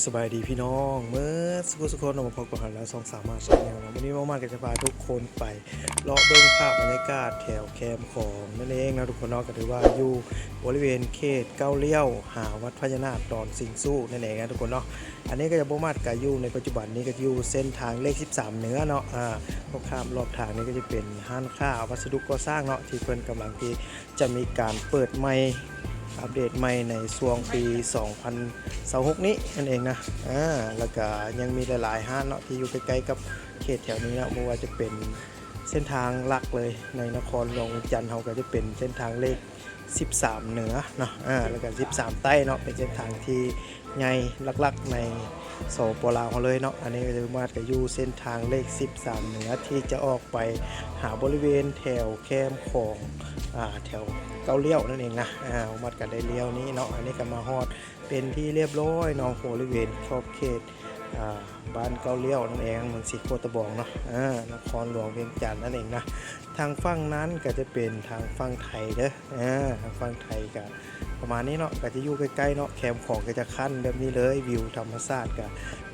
ສະບາຍດີພີ່ນ້ອງເໝິດສູ່ຜູ້ສູ່ຄົນເນາະ ມາພົບກັບເຮົາແລ້ວ ຊ່ອງສາມາດແຊນແນວເນາະ. ມື້ນີ້ມາມາດກໍຈະພາທຸກຄົນໄປເລາະເບິ່ງພາບບັນຍາກາດແຖວແຄມຂອງນັ້ນເອງເນາະທຸກຄົນເນາະ. ກໍຖືວ່າຢູ່ບໍລິເວນເຂດເກົ້າລ້ຽວຫາວັດພະຍານາກດອນຊິງຊູ່ນັ້ນເອງນະທຸກຄົນເນາະ. ອັນນີ້ກໍຈະ ມາດກໍຢູ່ໃນປັດຈຸບັນນີ້ກໍຢູ່ເສັ້ນທາງເລກສິບສາມເໜືອເນາະ. ອາ ພວກຂ້າມລອບທາງນີ້ກໍຈະເປັນຮ້ານຄ້າວັດສະດຸກໍ່ສ້າງເນາະ ທີ່ເພິ່ນກຳລັງທີ່ ຈະມີການເປີດໃໝ່ ອັບເດດໃໝ່ໃນຊ່ວງປີສອງພັນຊາວຫົກນີ້ນັ້ນເອງນະ. ອາ ແລ້ວກະຍັງມີຫຼາຍໆຮ້ານເນາະ ທີ່ຢູ່ໃກ້ໆກັບເຂດແຖວນີ້ເນາະ ບໍ່ວ່າຈະເປັນເສັ້ນທາງຫຼັກເລີຍໃນນະຄອນຫຼວງວຽງຈັນເຮົາ ກໍຈະເປັນເສັ້ນທາງເລກສິບສາມເໜືອເນາະ ອາ ແລ້ວກະສິບສາມໃຕ້ເນາະ ເປັນເສັ້ນທາງທີ່ ໃຫຍ່ຫຼັກໆໃນ ສປປ ລາວເຮົາເລີຍເນາະ. ອັນນີ້ກໍຈະ ມາດກໍຢູ່ເສັ້ນທາງເລກສິບສາມເໜືອ ທີ່ຈະອອກໄປຫາບໍລິເວນແຖວແຄມຂອງ ອາ ແຖວເກົ້າລ້ຽວນັ້ນເອງນະ. ອາ ມາດກໍໄດ້ລ້ຽວນີ້ເນາະ ອັນນີ້ກໍມາຮອດເປັນທີ່ລຽບຮ້ອຍເນາະ ບໍລິເວນຂອບເຂດ ອາ ບ້ານເກົ້າລ້ຽວນັ້ນເອງ ເມືອງສີໂຄດຕະບອງເນາະ ອາ ນະຄອນຫຼວງວຽງຈັນນັ້ນເອງນະ. ທາງຝັ່ງນັ້ນກໍຈະເປັນທາງຝັ່ງໄທເດີ ອາ ທາງຝັ່ງໄທກໍປະມານນີ້ເນາະ ກໍຈະຢູ່ໃກ້ໆເນາະ ແຄມຂອງກໍຈະຂັ້ນແບບນີ້ເລີຍ ວິວທຳມະຊາດກໍ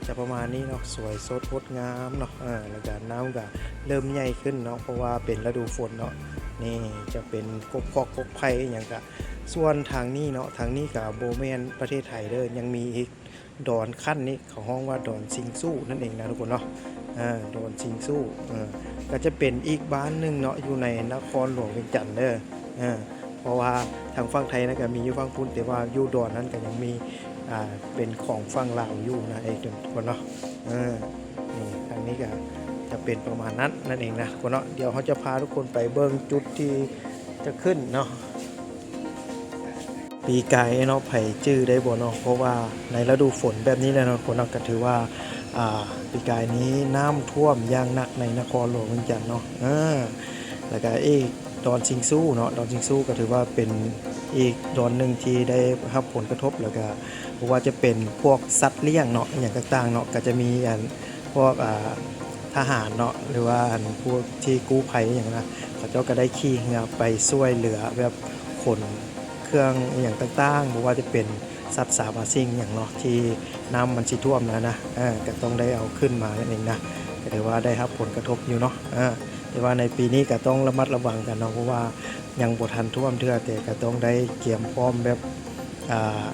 ຈະປະມານນີ້ເນາະ ສວຍສົດງົດງາມເນາະ. ອາ ແລ້ວກໍນ້ຳກໍເລີ່ມໃຫຍ່ຂຶ້ນເນາະ ເພາະວ່າເປັນລະດູຝົນເນາະ. ນີ້ຈະເປັນກົກຄອກກົກໄຜ່ຫຍັງກະ ສ່ວນທາງນີ້ເນາະ ທາງນີ້ກໍບໍ່ແມ່ນປະເທດໄທເດີ ຍັງມີອີກ ດອນຂັ້ນນີ້ເຂົາຮ້ອງວ່າດອນຊິງຊູ່ນັ້ນເອງນະທຸກຄົນເນາະ. ເອີ ດອນຊິງຊູ່ ເອີ ກໍຈະເປັນອີກບ້ານໜຶ່ງເນາະ ຢູ່ໃນນະຄອນຫຼວງວຽງຈັນເດີ. ເອີ ເພາະວ່າທາງຝັ່ງໄທນັ້ນກໍມີຢູ່ຝັ່ງພຸ້ນ ແຕ່ວ່າຢູ່ດອນນັ້ນກໍຍັງມີ ອ່າ ເປັນຂອງຝັ່ງລາວຢູ່ນະ ເອີ ທຸກຄົນເນາະ. ເອີ ນີ້ ທາງນີ້ກໍຈະເປັນປະມານນັ້ນນັ້ນເອງນະທຸກຄົນເນາະ. ດຽວເຮົາຈະພາທຸກຄົນໄປເບິ່ງຈຸດທີ່ຈະຂຶ້ນເນາະ. ປີກາຍເນາະ ໃຜຈື່ໄດ້ບໍ່ເນາະ ເພາະວ່າໃນລະດູຝົນແບບນີ້ແຫຼະເນາະ ຄົນເນາະ ກໍຖືວ່າ ອ່າ ປີກາຍນີ້ນ້ຳຖ້ວມຢ່າງໜັກໃນນະຄອນຫຼວງວຽງຈັນເນາະ. ເອີ ແລ້ວກໍອີກດອນຊິງຊູ່ເນາະ ດອນຊິງຊູ່ກໍຖືວ່າເປັນອີກດອນໜຶ່ງທີ່ໄດ້ຮັບຜົນກະທົບ ແລ້ວກໍບໍ່ວ່າຈະເປັນພວກສັດລ້ຽງເນາະ ອີ່ຫຍັງຕ່າງໆເນາະ ກໍຈະມີອັນ ພວກ ອ່າ ທະຫານເນາະ ຫຼືວ່າອັນພວກທີ່ກູ້ໄພອີ່ຫຍັງນະ ເຂົາເຈົ້າກໍໄດ້ຂີ່ເຮືອໄປຊ່ວຍເຫຼືອແບບຂົນເຄື່ອງອີ່ຫຍັງຕ່າງໆ ບໍ່ວ່າຈະເປັນສັດສາມາສິ່ງຫຍັງເນາະ ທີ່ນ້ຳມັນຊິຖ້ວມແລ້ວນະ ເອີ ກໍຕ້ອງໄດ້ເອົາຂຶ້ນມານັ້ນເອງນະ ກໍຖືວ່າໄດ້ຮັບຜົນກະທົບຢູ່ເນາະ. ເອີ ແຕ່ວ່າໃນປີນີ້ກໍຕ້ອງລະມັດລະວັງກັນເນາະ ເພາະວ່າຍັງບໍ່ທັນຖ້ວມເທື່ອ ແຕ່ກໍຕ້ອງໄດ້ກຽມພ້ອມແບບ ອ່າ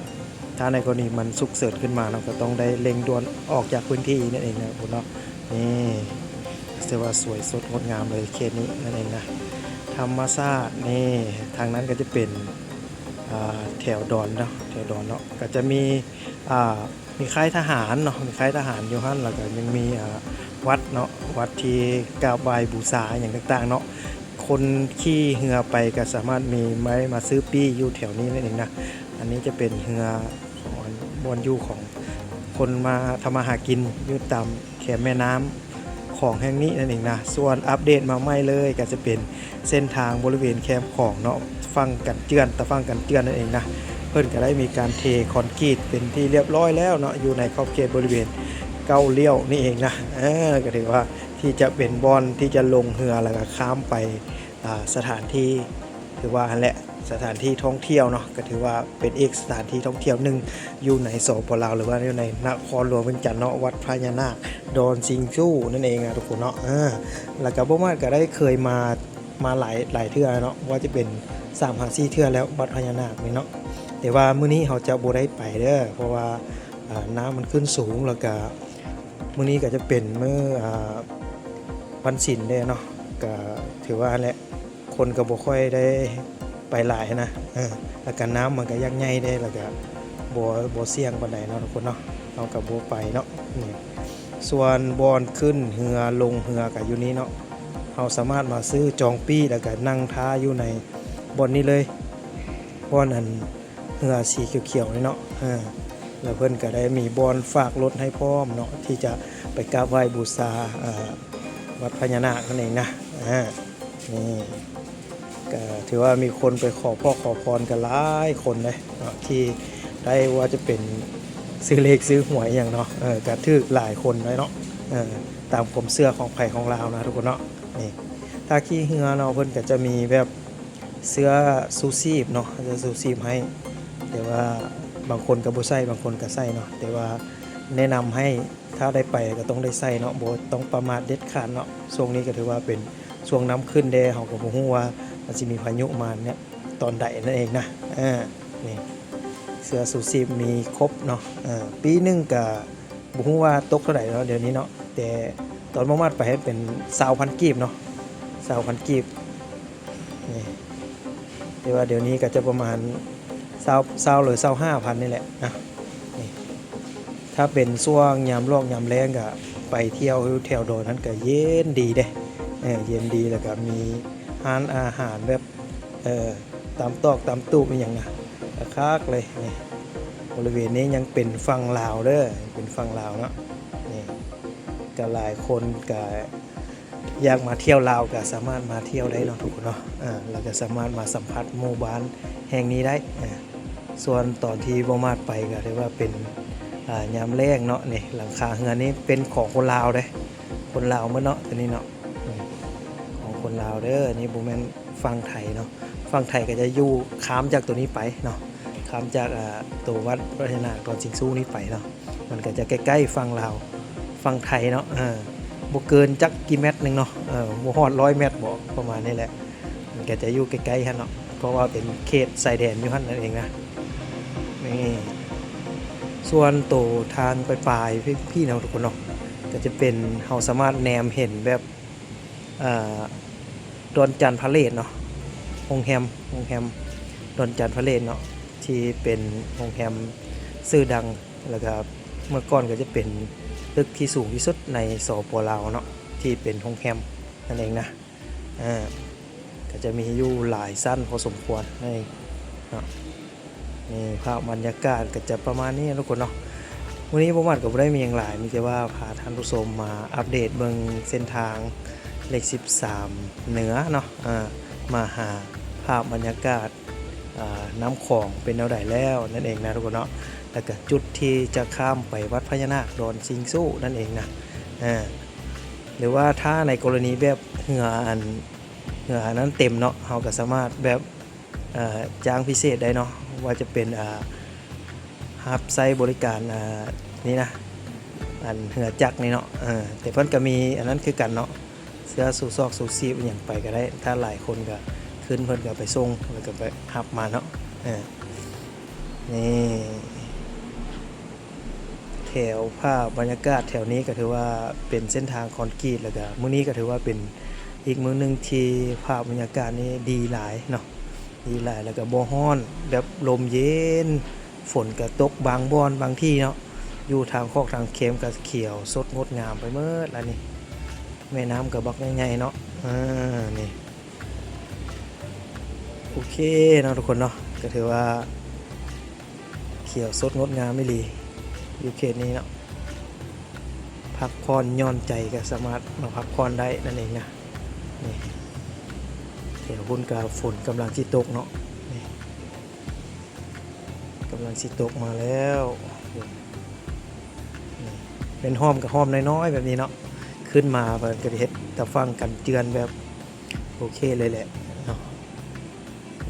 ຖ້າໃນກໍລະນີມັນສຸກເສີນຂຶ້ນມາເນາະ ກໍຕ້ອງໄດ້ເລັ່ງດ່ວນອອກຈາກພື້ນທີ່ນັ້ນເອງນະພຸ້ນເນາະ. ນີ້ ຖືວ່າສວຍສົດງົດງາມເລີຍເຂດນີ້ນັ້ນເອງນະ ທຳມະຊາດ. ນີ້ ທາງນັ້ນກໍຈະເປັນ ອ່າ ແຖວດອນເນາະ ແຖວດອນເນາະ ກໍຈະມີ ອ່າ ມີຄ້າຍທະຫານເນາະ ມີຄ້າຍທະຫານຢູ່ຫັ້ນ ແລ້ວກໍຍັງມີ ອ່າ ວັດເນາະ ວັດທີ່ກາບໄຫວ້ບູຊາຫຍັງຕ່າງໆເນາະ. ຄົນຂີ່ເຮືອໄປກໍສາມາດມີໄມ້ມາຊື້ປີ້ຢູ່ແຖວນີ້ນັ້ນເອງນະ. ອັນນີ້ຈະເປັນເຮືອຂອງ ອັນ ບ່ອນຢູ່ຂອງຄົນມາທຳມາຫາກິນຢູ່ຕາມແຄມແມ່ນ້ຳຂອງແຫ່ງນີ້ນັ້ນເອງນະ. ສ່ວນອັບເດດມາໃໝ່ເລີຍກໍຈະເປັນເສັ້ນທາງບໍລິເວນແຄມຂອງເນາະ ຝັ່ງກັນເຈື່ອນ ຕາຝັ່ງກັນເຈື່ອນນັ້ນເອງນະ ເພິ່ນກໍໄດ້ມີການເທຄອນກຣີດເປັນທີ່ລຽບຮ້ອຍແລ້ວເນາະ ຢູ່ໃນຂອບເຂດບໍລິເວນເກົ້າລ້ຽວນີ້ເອງນະ. ເອີ ກໍຖືວ່າ ທີ່ຈະເປັນບ່ອນທີ່ຈະລົງເຮືອ ແລ້ວກໍຂ້າມໄປ ອ່າ ສະຖານທີ່ ຖືວ່າຫັ້ນແຫຼະ ສະຖານທີ່ທ່ອງທ່ຽວເນາະ ກໍຖືວ່າເປັນອີກສະຖານທີ່ທ່ອງທ່ຽວໜຶ່ງຢູ່ໃນ ສປປ ລາວ ຫຼືວ່າຢູ່ໃນນະຄອນຫຼວງວຽງຈັນເນາະ ວັດພະຍານາກດອນຊິງຊູ່ນັ້ນເອງນະທຸກຄົນເນາະ. ເອີ ແລ້ວກໍບໍ່ມາດກໍໄດ້ເຄີຍມາ ມາຫຼາຍ ຫຼາຍເທື່ອແລ້ວເນາະ ວ່າຈະເປັນສາມຫາສີ່ເທື່ອແລ້ວ ວັດພະຍານາກນີ້ເນາະ ແຕ່ວ່າມື້ນີ້ເຮົາຈະບໍ່ໄດ້ໄປເດີ ເພາະວ່າ ອ່າ ນ້ຳມັນຂຶ້ນສູງ ແລ້ວກະມື້ນີ້ກະຈະເປັນມື້ ອ່າ ວັນສິນເດ້ເນາະ ກະຖືວ່າຫັ້ນແຫຼະ ຄົນກະບໍ່ຄ່ອຍໄດ້ໄປຫຼາຍຫັ້ນນະ ເອີ ແລ້ວກະນ້ຳມັນກະຢາກໃຫຍ່ເດ້ ແລ້ວກະບໍ່ ບໍ່ສ່ຽງປານໃດເນາະທຸກຄົນເນາະ ເຮົາກະບໍ່ໄປເນາະ. ນີ້ ສ່ວນບ່ອນຂຶ້ນເຮືອລົງເຮືອກະຢູ່ນີ້ເນາະ ເຮົາສາມາດມາຊື້ຈອງປີ້ ແລ້ວກະນັ່ງຖ້າຢູ່ໃນບ່ອນນີ້ເລີຍ ບ່ອນອັນ ເຮືອສີຂຽວໆນີ້ເນາະ ເອີ ແລ້ວເພິ່ນກະໄດ້ມີບ່ອນຝາກລົດໃຫ້ພ້ອມເນາະ ທີ່ຈະໄປກາບໄຫວ້ບູຊາ ເອີ ວັດພະຍານາກນັ້ນເອງນະ. ອາ ນີ້ກະຖືວ່າມີຄົນໄປຂໍພອກຂໍພອນກັນຫຼາຍຄົນເດ້ເນາະ ທີ່ໄດ້ວ່າຈະເປັນຊື້ເລກຊື້ຫວຍອີ່ຫຍັງເນາະ ເອີ ກະຖືກຫຼາຍຄົນເດ້ເນາະ ເອີ ຕາມຄວາມເຊື່ອຂອງໃຜຂອງລາວນະທຸກຄົນເນາະ. ນີ້ ຖ້າຂີ່ເຮືອເນາະ ເພິ່ນກະຈະມີແບບ ເສື້ອຊູຊີບເນາະ ເສື້ອຊູຊີບໃຫ້ ແຕ່ວ່າບາງຄົນກໍບໍ່ໃສ່ ບາງຄົນກໍໃສ່ເນາະ ແຕ່ວ່າ ແນະນຳໃຫ້ ຖ້າໄດ້ໄປກໍຕ້ອງໄດ້ໃສ່ເນາະ ບໍ່ຕ້ອງປະໝາດເດັດຂາດເນາະ. ຊ່ວງນີ້ກໍຖືວ່າເປັນຊ່ວງນ້ຳຂຶ້ນແດ່ ເຮົາກໍບໍ່ຮູ້ວ່າມັນຊິມີພາຍຸມາແນະຕອນໃດນັ້ນເອງນະ. ເອີ ນີ້ ເສື້ອຊູຊີບມີຄົບເນາະ. ເອີ ປີໜຶ່ງກໍບໍ່ຮູ້ວ່າຕົກເທົ່າໃດເນາະ ດຽວນີ້ເນາະ ແຕ່ຕອນບໍ່ໝາດໄປເປັນຊາວພັນກີບເນາະ ຊາວພັນກີບ. ນີ້ ແຕ່ວ່າດຽວນີ້ກໍຈະປະມານຊາວ ຊາວ ຫຼື ຊາວຫ້າພັນນີ້ແຫຼະນະ. ນີ້ ຖ້າເປັນຊ່ວງຍາມລອກຍາມແລ້ງກໍໄປທ່ຽວຢູ່ແຖວດອຍນັ້ນກໍເຢັນດີເດ້. ເອີ ເຢັນດີ ແລ້ວກໍມີຮ້ານອາຫານແບບ ເອີ ຕາມຕອກຕາມຕູບອີ່ຫຍັງນະ ຄັກໆເລີຍ. ນີ້ ບໍລິເວນນີ້ຍັງເປັນຝັ່ງລາວເດີ ເປັນຝັ່ງລາວເນາະ. ນີ້ ກໍຫຼາຍຄົນກໍ ຢາກມາທ່ຽວລາວກໍສາມາດມາທ່ຽວໄດ້ເນາະທຸກຄົນເນາະ. ເອີ ແລ້ວກໍສາມາດມາສຳຜັດໝູ່ບ້ານແຫ່ງນີ້ໄດ້. ເອີ ສ່ວນຕອນທີ່ບໍ່ມາດໄປກໍຖືວ່າເປັນ ອາ ຍາມແລ້ງເນາະ. ນີ້ ຫຼັງຄາເຮືອນນີ້ເປັນຂອງຄົນລາວເດ້ ຄົນລາວໝົດເນາະ ຕົວນີ້ເນາະ. ອືມ ຂອງຄົນລາວເດີ ນີ້ບໍ່ແມ່ນຝັ່ງໄທເນາະ. ຝັ່ງໄທກໍຈະຢູ່ຂ້າມຈາກຕົວນີ້ໄປເນາະ ຂ້າມຈາກ ອາ ຕົວວັດພະຍານາກດອນຊິງຊູນີ້ໄປເນາະ. ມັນກໍຈະໃກ້ໆຝັ່ງລາວ ຝັ່ງໄທເນາະ. ເອີ ບໍ່ເກີນຈັກກິແມັດໜຶ່ງເນາະ ເອີ ບໍ່ຮອດຮ້ອຍແມັດບໍ ປະມານນີ້ແຫຼະ. ມັນກໍຈະຢູ່ໃກ້ໆຫັ້ນເນາະ ເພາະວ່າເປັນເຂດຊາຍແດນຢູ່ຫັ້ນນັ້ນເອງນະ. ນີ້ ສ່ວນໂຕທາງປາຍໆ ພີ້ເນາະທຸກຄົນເນາະ ກໍຈະເປັນ ເຮົາສາມາດແນມເຫັນແບບ ເອີ ດອນຈັນພາເລດເນາະ ໂຮງແຮມ ໂຮງແຮມດອນຈັນພາເລດເນາະ ທີ່ເປັນໂຮງແຮມຊື່ດັງ ແລ້ວກໍເມື່ອກ່ອນກໍຈະເປັນຕຶກທີ່ສູງທີ່ສຸດໃນ ສປ ລາວເນາະ ທີ່ເປັນໂຮງແຮມນັ້ນເອງນະ. ເອີ ກໍຈະມີຢູ່ຫຼາຍຊັ້ນພໍສົມຄວນນັ້ນເອງເນາະ. ນີ້ ພາບບັນຍາກາດກໍຈະປະມານນີ້ເນາະທຸກຄົນເນາະ. ມື້ນີ້ບໍ່ໝາດກໍບໍ່ໄດ້ມີຫຍັງຫຼາຍ ມີແຕ່ວ່າພາທ່ານຜູ້ຊົມມາອັບເດດເບິ່ງເສັ້ນທາງເລກສິບສາມເໜືອເນາະ ເອີ ມາຫາພາບບັນຍາກາດ ເອີ ນ້ຳຂອງເປັນແນວໃດແລ້ວນັ້ນເອງນະທຸກຄົນເນາະ. ແລ້ວກໍຈຸດທີ່ຈະຂ້າມໄປວັດພະຍານາກດອນຊິງຊູນັ້ນເອງນະ. ເອີ ຫຼືວ່າຖ້າໃນກໍລະນີແບບເຮືອອັນ ເຮືອອັນນັ້ນເຕັມເນາະ ເຮົາກໍສາມາດແບບ ເອີ ຈ້າງພິເສດໄດ້ເນາະ ວ່າຈະເປັນ ເອີ ຮັບໃຊ້ບໍລິການ ເອີ ນີ້ນະ ອັນເຮືອຈັກນີ້ເນາະ. ເອີ ແຕ່ເພິ່ນກໍມີອັນນັ້ນຄືກັນເນາະ ເສື້ອຊູຊອກຊູຊີບອີ່ຫຍັງໄປກໍໄດ້ ຖ້າຫຼາຍຄົນກໍຂຶ້ນ ເພິ່ນກໍໄປສົ່ງ ແລ້ວກໍໄປຮັບມາເນາະ. ເອີ ນີ້ ແຖວພາບບັນຍາກາດແຖວນີ້ກໍຖືວ່າເປັນເສັ້ນທາງຄອນກຣີດ ແລ້ວກໍມື້ນີ້ກໍຖືວ່າເປັນອີກມື້ໜຶ່ງທີ່ພາບບັນຍາກາດນີ້ດີຫຼາຍເນາະ ດີຫຼາຍ ແລ້ວກໍບໍ່ຮ້ອນ ແບບລົມເຢັນ ຝົນກໍຕົກບາງບ່ອນບາງທີ່ເນາະ. ຢູ່ທາງຄອກທາງເຄມກໍຂຽວສົດງົດງາມໄປໝົດລະນີ້ ແມ່ນ້ຳກໍບັກໃຫຍ່ໆເນາະ. ເອີ ນີ້ ໂອເຄເນາະທຸກຄົນເນາະ ກໍຖືວ່າຂຽວສົດງົດງາມອີ່ຫຼີ ຢູ່ເຂດນີ້ເນາະ. ພັກຜ່ອນຢ່ອນໃຈກໍສາມາດມາພັກຜ່ອນໄດ້ນັ້ນເອງນະ. ນີ້ ແຖວພຸ້ນກໍຝົນກຳລັງຊິຕົກເນາະ ນີ້ ກຳລັງຊິຕົກມາແລ້ວ. ນີ້ ແມ່ນຮ່ອມກໍຮ່ອມນ້ອຍໆແບບນີ້ເນາະ ຂຶ້ນມາເພິ່ນກໍເຮັດຕາຝັ່ງກັນເຈື່ອນແບບໂອເຄເລີຍແຫຼະເນາະ.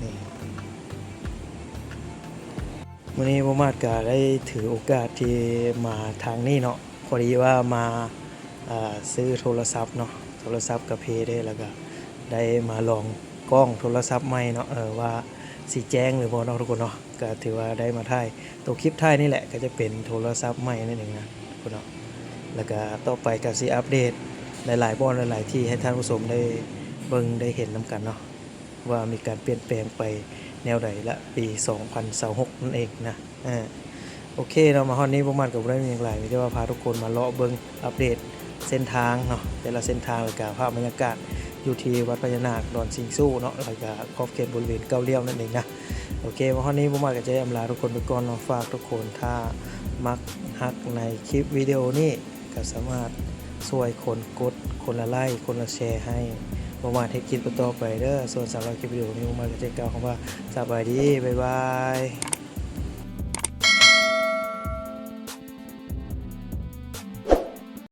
ນີ້ ມື້ນີ້ບໍ່ໝາດກໍໄດ້ຖືໂອກາດທີ່ມາທາງນີ້ເນາະ ພໍດີວ່າມາ ເອີ ຊື້ໂທລະສັບເນາະ ໂທລະສັບກະເພເດ້ ແລ້ວກໍໄດ້ມາລອງກ້ອງໂທລະສັບໃໝ່ເນາະ ເອີ ວ່າຊິແຈ້ງຫຼືບໍ່ເນາະທຸກຄົນເນາະ. ກໍຖືວ່າໄດ້ມາຖ່າຍ ໂຕຄລິບຖ່າຍນີ້ແຫຼະ ກໍຈະເປັນໂທລະສັບໃໝ່ນັ້ນເອງນະທຸກຄົນເນາະ. ແລ້ວກໍຕໍ່ໄປກໍຊິອັບເດດຫຼາຍໆບ່ອນຫຼາຍໆທີ່ໃຫ້ທ່ານຜູ້ຊົມໄດ້ເບິ່ງໄດ້ເຫັນນຳກັນເນາະ ວ່າມີການປ່ຽນແປງໄປແນວໃດລະ ປີສອງພັນຊາວຫົກນັ້ນເອງນະ. ເອີ ໂອເຄເນາະ ມາຮອດນີ້ບໍ່ໝາດກໍບໍ່ໄດ້ມີຫຍັງຫຼາຍ ມີແຕ່ວ່າພາທຸກຄົນມາເລາະເບິ່ງອັບເດດເສັ້ນທາງເນາະ ແຕ່ລະເສັ້ນທາງ ແລ້ວກະພາບບັນຍາກາດຢູ່ທີ່ວັດພະຍານາກດອນຊິງຊູເນາະ ແລ້ວກະຂອບເຂດບໍລິເວນເກົ້າລ້ຽວນັ້ນເອງນະ. ໂອເຄ ມາຮອດນີ້ບໍ່ໝາດກໍຈະອຳລາທຸກຄົນໄປກ່ອນເນາະ. ຝາກທຸກຄົນ ຖ້າມັກຮັກໃນຄລິບວິດີໂອນີ້ ກໍສາມາດຊ່ວຍຄົນກົດຄົນລະໄລ້ ຄົນລະແຊໃຫ້ບໍ່ໝາດເຮັດຄລິບຕໍ່ໆໄປເດີ. ສ່ວນສຳລັບຄລິບວິດີໂອນີ້ ບໍ່ໝາດກໍຈະກ່າວຄຳວ່າສະບາຍດີ ບາຍບາຍ.